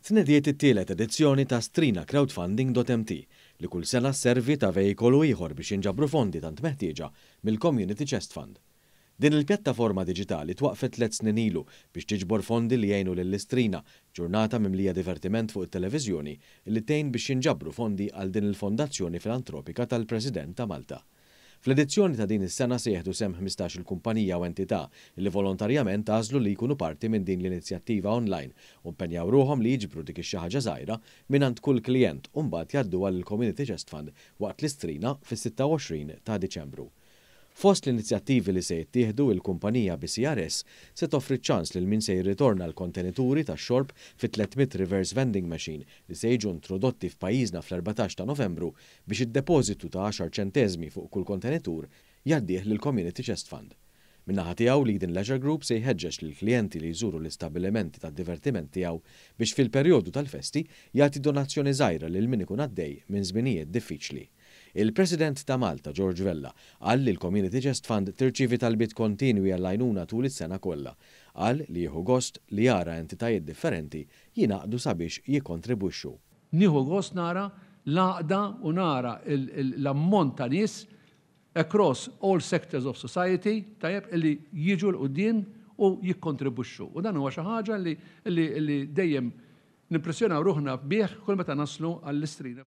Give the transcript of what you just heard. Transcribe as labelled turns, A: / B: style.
A: Tnediet it-tielet edizzjoni ta' strinacrowdfunding.mt li kull sena sservi ta' veikolu ieħor biex jinġabru fondi tant meħtieġa mill-Community Chest Fund. Din il-pjattaforma diġitali twaqqfet 3 snin ilu biex tiġbor fondi li jgħinu lill-Istrina, ġurnata mimlija divertiment fuq it-televiżjoni li tgħin biex jinġabru fondi għal din il-fondazzjoni filantropika tal-President ta' Malta. Fl-edizzjoni ta' din is-sena se jieħdu sehem 15 il-kumpanija u entità li volontarjament għażlu li jkunu parti minn din l-inizjattiva online u impenjaw ruħhom li jiġbru dik ix-xi ħaġa żgħira mingħand kull klijent u mbagħad jgħadduha lill-Community Chest Fund waqt l-Istrina fis-26 ta' Diċembru. Fost l-inizjattivi li se jittieħdu, il-kumpanija BCRS se toffri ċans lil min se jirritorna l-kontenituri tax-xorb fi 300 reverse vending machine li se jiġu introdotti f'pajjiżna fl-14 ta' Novembru biex id-depożitu ta' 10 ċenteżmi fuq kull kontenitur jgħaddih lill-Community Chest Fund. Min-naħa tiegħu, l-Eden Leisure Group se jħeġġeġ lill-klijenti li jżuru l-istabbilimenti tad-divertiment tiegħu biex fil-perjodu tal-festi jagħti donazzjoni żgħira lil min ikun għaddej minn żminijiet diffiċli. Il-President ta' Malta, George Vella, qal li l-Community Chest Fund tirċievi talbiet kontinwi għall-għajnuna tul is-sena kollha. Qal li jieħu gost li jara entitajiet differenti jingħaqdu sabiex jikkontribwixxu.
B: Nieħu gost nara l-għaqda u nara l-ammont ta' nies across all sectors of society, tajjeb, illi jiġu 'l quddiem u jikkontribwixxu. U dan huwa xi ħaġa li dejjem nimpressjonaw ruħna bih kull meta naslu għall-Istrina.